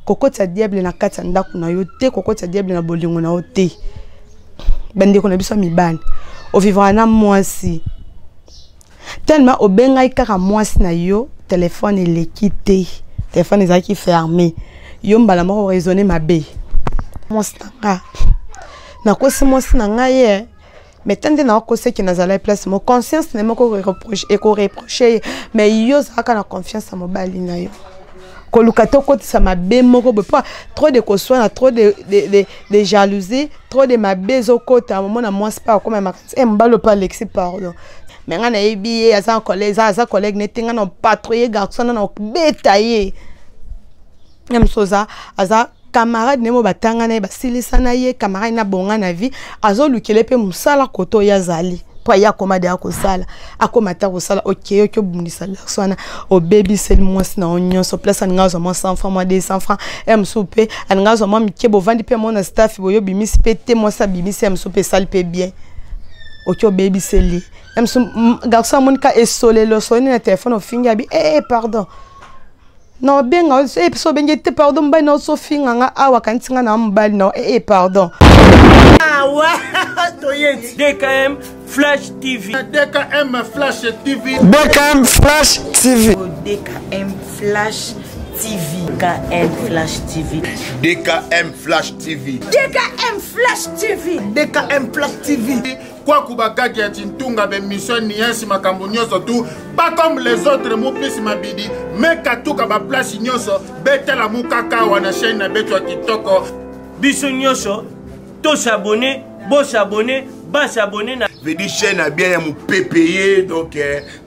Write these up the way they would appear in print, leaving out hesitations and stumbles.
Kokotisa diable na kati ya ndako na yo te, kokotisa diable na bolingo na yo te. Bandeko na biso ya mibali, ovivra na mwasi tellement obengaki kaka mwasi na yo, telefone eleki te, telefone ezalaki ferme, yo mbala moko raisonne mabe. Mwasi na nga, nakosi mwasi na ngai ye, mais tant nde nakoseki nazalaki place mo conscience na ye moko ekoreproche ye, mais yo ozalaka na confiance ya mobali na yo. Koluka te okotisa mabe moko boye, mpo trop de koswana, trop de jalousie, trop de mabe ezokota. Omona mwasi mpe akoma makanisi e mobali mpe alekisi pardon, mais ngai nayebi ye, aza collègue, aza collègue nete ngai na patrouille garçon na obeta ye. Ye mosusu aza camarade nde mo batanga na ye, basilisa na ye, camarade na bonga na vie, azolukela mpe mosala koto oyo azali mpo aye akoma deya kosala, akoma ata kosala. Okei, oki obundisa garçon wana, obebiseli mwasi na yo nyonso. Place alinga azwa mwa 100 franc, mwa 200 franc, ye mosusu mpe alinga azwa mwa mike, bovandi mpe mona staff boye, obimisi mpe te, mwasi abimisi, ye mosusu mpe esali mpe bien, oki obebiseli ye mosusu. Garçon amoni ka esolelo osoli na telefone, ofingi, abi ee pardon, na obenga e so obengi te pardon, mobali na osofinga nga awa, kanisi nga na mobali na e pardon. Awa toyeti DKM Flash TV. DKM Flash TV. DKM Flash TV. DKM Flash TV. DKM Flash TV. DKM Flash TV. DKM Flash TV. DKM Flash TV. Kwaku bagagi ya tintunga bemission niensi makambo nyonso tu pas comme les autres mopesi mabidi mekatuka baplace nyonso betala mokaka awa na chaîne na beto ya kitoko. Biso nyonso tosabone, bosabone, basabone na vedi chaîne ya bien ya mopepe ye. Donc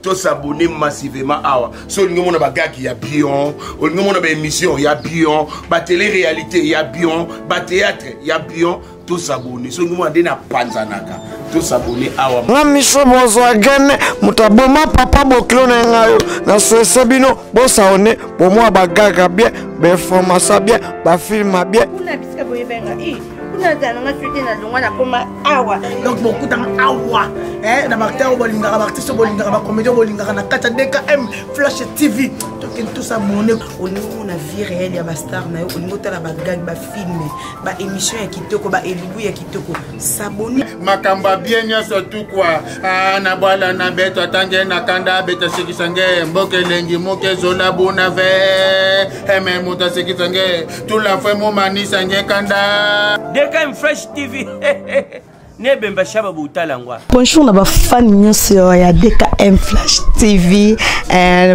tosabone massivement awa. So olingi omona bagagi ya bion, olingi omona baémission ya bion, batélé réalité ya bion, bathéâtre ya bion, tosabone. So olingi omona nde napanzanaka, tosabone awa. Nga miso bozwa gene moto aboma papa bokilo na ngai oyo naswese bino bosaone bomwa bagaga bien, bainformation bien, bafilme bien. Kuna bisika boyebenga i kuna azala nanga soki nalongwa nakoma awa. Donc bokutanga awa na baacteur oyo bolingaka, baartiste oyo bolingaka, bacomédien oyo bolingaka na kati ya DKM Flash TV. Tokende tosabone. Olingi omona vie réelle ya bastar na yo, olingi otala bagag, bafilme, baémission ya kitoko, baelubu ya kitoko, sabone. Makambo ya bien nyonso tukwa na bwala na beto atange na kanda abeta sekisa nge mboka elengi moke ezola buna ve eme moto asekisa nge tula fwe momanisa nge kanda. DKM Flash TV nebemba shaba botala ngwa. Bonjour na bafani nyonso ya DKM Flash TV,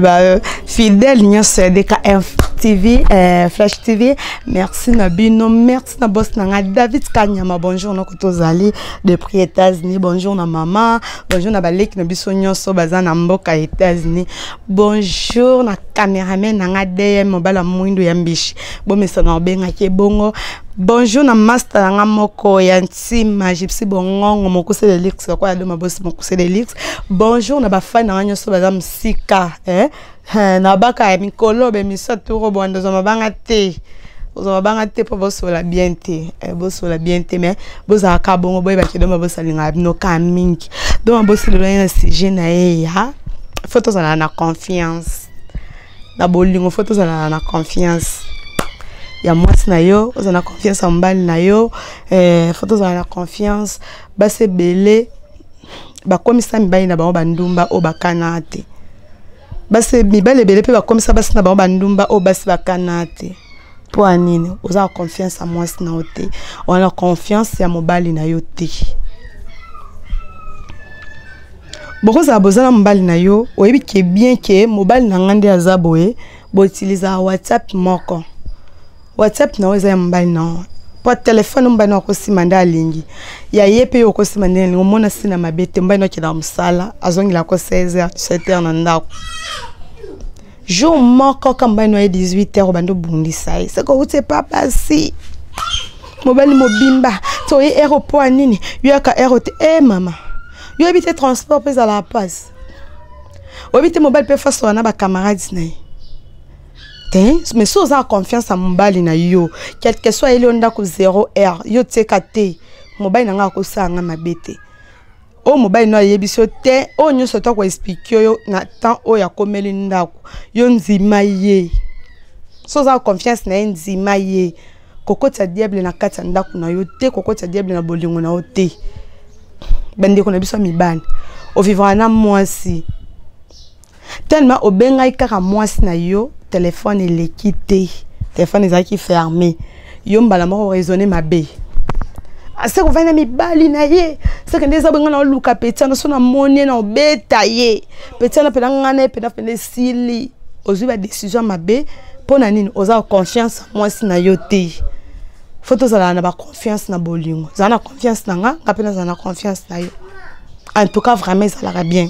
ba fidèle nyonso ya DKM TV, Flash TV. Merci na bino, merci na boss na nga David Kanyama. Bonjour na kotozali depuis États-Unis. Bonjour na mama, bonjour na baleki na biso nyonso baza na mboka États-Unis. Bonjour na cameraman na nga DM mobala mwindu ya mbishi, bomesana obengaki ebongo. Bonjour na master na nga moko ya ntima Gypsy Bongongo mokuse de luxe kwa doma boss mokuse de luxe. Bonjour na bafani na nga nyonso baza mosika, na baka ya mikolo bemiso turo bondo zwa mabanga te, ozwa mabanga te mpo bosola bien te, bosola bien te, mais bozalaka bongo, boyebaki doma bosalingaka bino ka mingi. Doma bosolela ye na sujet na ye ya faut tozala na confiance na bolingo, faut tozala na confiance ya mwasi na yo, ozala na confiance ya mobali na yo, faut tozala na confiance. Basi ebele bakomisa mibali na bango bandumba oyo bakana te, basi mibali ebele mpe bakomisa basi na bango bandumba oyo basi bakana te. Mpo ya nini? Oza na confiance ya mwasi na yo te, oza na confiance ya mobali na yo te. Bokozala boza na mobali na yo, oyebi ke bien ke mobali na nga nde aza boye, boutilisaka WhatsApp moko, WhatsApp na yo eza ya mobali na yo, po telefone mobali na akosima nde alingi ya ye mpe yo okosima nde alingi. Omona sina mabe te, mobali na akendaka mosala, azongelaka 16h 17h na ndako. Jour moko ka mobali na ye 18h obandi obundisa ye, seke outi epa basi, mobali mobimba to ye ero po ya nini yo yaka ero te? E mama, yo oyebi te transport mpe ezalaka mpasi, oyebi te mobali mpe fasola na bacamarades na ye te. Mais so oza na confiance ya mobali na yo, quelque soit ayeli yo ndako 0 heure, yo tieka te, mobali na ngai akosala nga mabe te. Oyo mobali no ayebisi yo te, oyo nyonso to akoexplike yo na temps oyo akomeli ndako, yo ndima ye. So oza na confiance na ye, ndima ye. Kokotisa diable na kati ya ndako na yo te, kokotisa diable na bolingo na yo te. Bandeko na biso ya mibali, ovivra na mwasi tellement obengai kaka mwasi na yo, telefone eleki te, telefone ezalaki ferme, yo mbala moko raisonne mabe, aseke ovandi na mibali na ye, seke nde eza boye. Ngai na oluka peti wana, so namoni ye na obeta ye peti wana mpena, ngai na ye mpena mpena esili. Ozwi badécision mabe mpo na nini? Oza confiance mwasi na yo te. Fo tozalaka na baconfiance na bolingo. Zala na confiance na nga, nga mpe nazala na confiance na yo. En tout cas, vraiment ezalaka bien.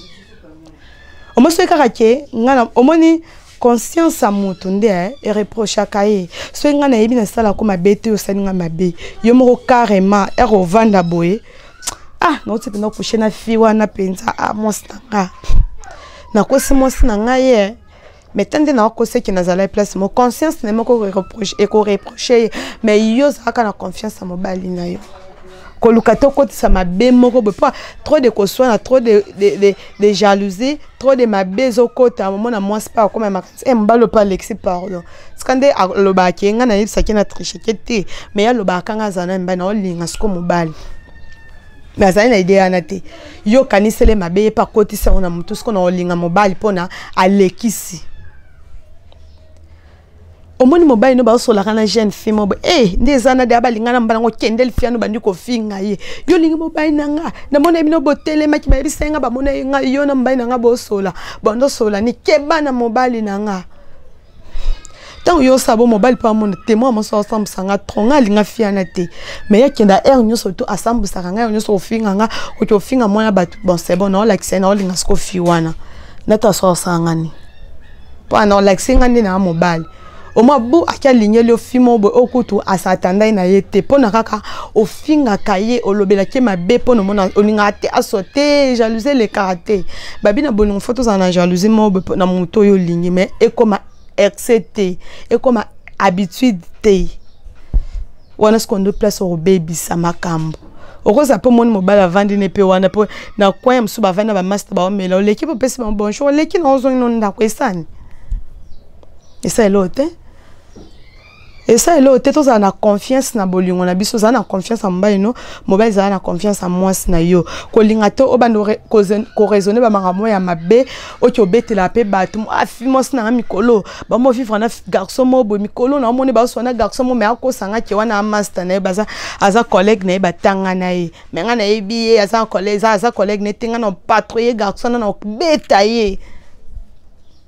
Omoni, soki kaka ke nga omoni conscience ya moto nde ereprochaka ye. Soki ngai nayebi nasalako mabe te, osali ngai mabe yo moko carrément, ere ovanda boye, ah, nauti mpenza coucher na fille wana mpenza, ah, mwasi na nga, nakosi mwasi na ngai ye, mais ta nde nakoseki, nazala place mo conscience na ye moko ekoreproche ye. Mais yo ozalaka na confiance ya mobali na yo, koluka te okotisa mabe moko boye, mpo trop de koswana, trop de jalousie, trop de mabe ezokota. Omona mwasi mpe akoma makanisi e mobali mpe alexi pardon, sika nde alobaka ye, ngai nayebisaki na tricheke te, mais ye alobaka ngai azala na mibali, naolinga siko mobali, mais azali na idée wana te. Yo okanisele mabe, ye mpe akotisi yango na motu, siko na olinga mobali mpona alekisi. Omoni mobali no baosolaka na jeune fille mo boye, e nde eza na de abalinga na mobali yango, kende lifiano, bandi kofinga ye: yo olingi mobali na nga, namona bino botelemaki, bayebisa nga, bamona ye nga, yo na mobali na nga bosola, bandosola ni keba na mobali na nga. Ntango yo osala bo mobali mpo amona témoin moso asambwisa nga tro, nga alinga fiana te, mais ye akenda heure nyonso to asambwisaka ngai, heure nyonso kofinga nga, oki ofinga mwana bato. Bon, c'est bon, naolakisa ye, naolinga siko fi wana nata so osala nga nini, mpo ana olakisi nga nde naa mobali. Omwa bu aki alingeli yo fi moko boye, oyo kutu asatandai na ye te, mpo na kaka ofingaka ye, olobelaki ye mabe, mpo na omona olingaka te aso te. Jalousie elekaka te. Babi na bolingo fo tozala na jalousie moko boye na moto oyo olingi, mais ekoma excès te, ekoma habitude te. Wana sikoyo nde place okobebisa makambo. Okozala mpe omoni mobali avandi ne mpe wana mpo na coin ya mosusu, bavandi na bamaster, baomela, oleki mpe opesi bango bonjour, oleki na ozongi no ndako, esani esa eloo te, esa eloo te. Tozala na confiance na bolingo na biso. Ozala na confiance ya mobali no, mobali ezala na confiance ya mwasi na yo. Kolinga te obanda koraisonne bamakambo ya mabe, oki obetela mpe bato: afi mwasi na nga mikolo bamo vivre na garçon moko boye, mikolo na omoni baswa na garçon mo, mais akosanga ke wana master na ye, baza aza collègue na ye, batanga na ye, mais nga nayebi ye aza collègue, aza collègue na ye te. Nga na patrouille garçon na obeta ye,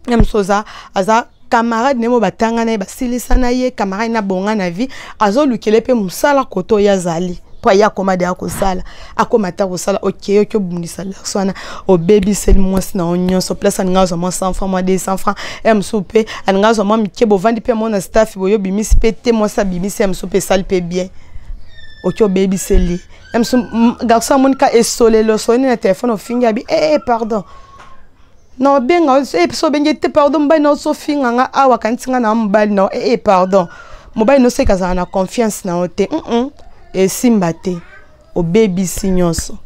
ye mosusu aza camarade na ye mo, batanga na ye, basilisa na ye, camarade na bonga na vie, azolukele mpe mosala kote oyo azali, mpo aye akoma de akosala, akoma ata kosala. Okei, oki obundisa garçon wana, obebiseli mwasi na yo nyonso. Place alinga azwa mwa 100 franc, mwa 200 franc, ye mosusu mpe alinga azwa mwa mike, bovandi mpe mona staff boye, obimisi mpe te, mwasi abimisi, ye mosusu mpe esali mpe bien, oki obebiseli ye mosusu. Garçon amoni ka esolelo osoli na telefone, ofingi, abi eh, pardon, na obenga eh, so obengi te, pardon, mobali na osofinga nga awa, kanisi nga na mobali na eh, eh, pardon, mobali noseka, azala na confiance na yo te. Esimba te, obebisi nyonso.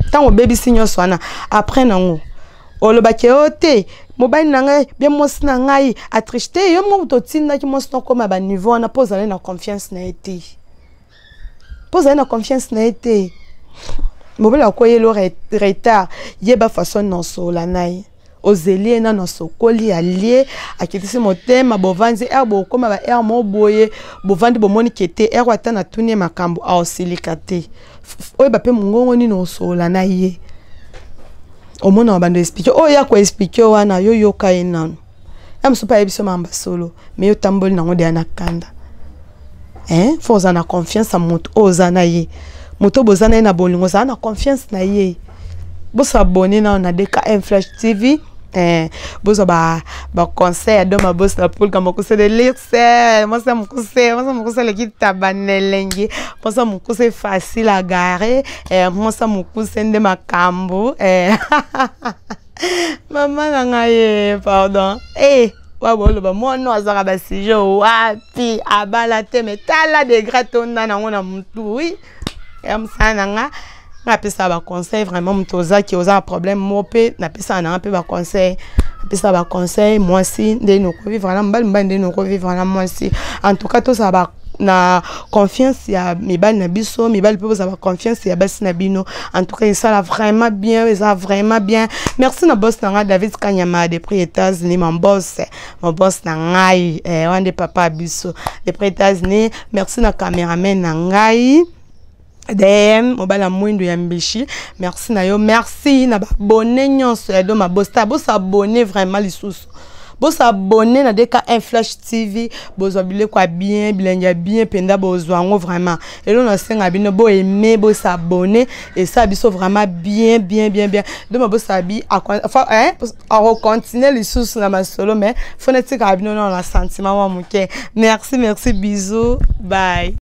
Ntango obebisi nyonso wana, après nango olobaki yo te, mobali na ngai bien, mwasi na ngai atriche te. Yo moko totindaki mwasi nakóma baniveau wana mpo ozali na confiance na ye te, mpo ozali na confiance na ye te. Mobali akoyeli retard, yeba façon nosola na ye, ozeli ye nano, asokoli, alie, akitisi motema, bovandi ere, bokóma ba ere mo boye, bovandi, bomoni ke te ere ata natuni ye makambo, aosilika te. Oyeba mpe mongongo nini osola na ye, omona bando explique oyo ya koexplike wana, yo yoka ye nano, ya mosusu mpe ayebi so mamba solo, mais yo tamboli nango deya na kanda. Hein, fo oza na confiance ya moto oyo oza na ye, moto oyo boza na ye na bolingo, ozala na confiance na ye. Bosabone nano na DKM Flash TV, bozwa baconseil ya doma bosi na pulka mokuse de luxe, mwasi ya mokuse, mwasi ya mokuse aleki taba na elengi, mwasi ya mokuse facile à garer, mwasi ya mokuse nde makambo. Mama na ngai ye, pardon, wa boloba mwana azwaka basujet wapi, abala te, mais tala degré tonda nango na motu. Wi, ya mosala na nga, nga apesaka baconseil vraiment. Moto ozaki oza na problème moko mpe napesaka nanga mpe baconseil, Pesa ba conseil mwasi nde nokovivre na mobali, mobali nde nokovivre na mwasi. En tout cas tozala ba na confiance ya mibali na biso, mibali mpe bozala confiance ya basi na bino. En tout cas esala vraiment bien, eza vraiment bien. Merci na boss na ngai David Kanyama depuis États-Unis, mon boss, mon boss na ngai eh, wana nde papa ya biso depuis États-Unis. Merci na cameraman na ngai DM mobali ya mwindu ya mbishi, merci na yo. Merci na babone nyonso ya Doma Bosta, bosabone vraiment lisusu, bosabone na DKM Flash TV, bozwa biloko ya bien, bilenge ya bien mpenza, bozwa yango vraiment. Elo nasenga bino boaime, bosabone, esala biso vraiment bien bien bien bien. Doma bosabi akocontinue lisusu na masolo, mais fo natikaka bino nano na sentiment mwa moke. Merci, merci, bisous, bye.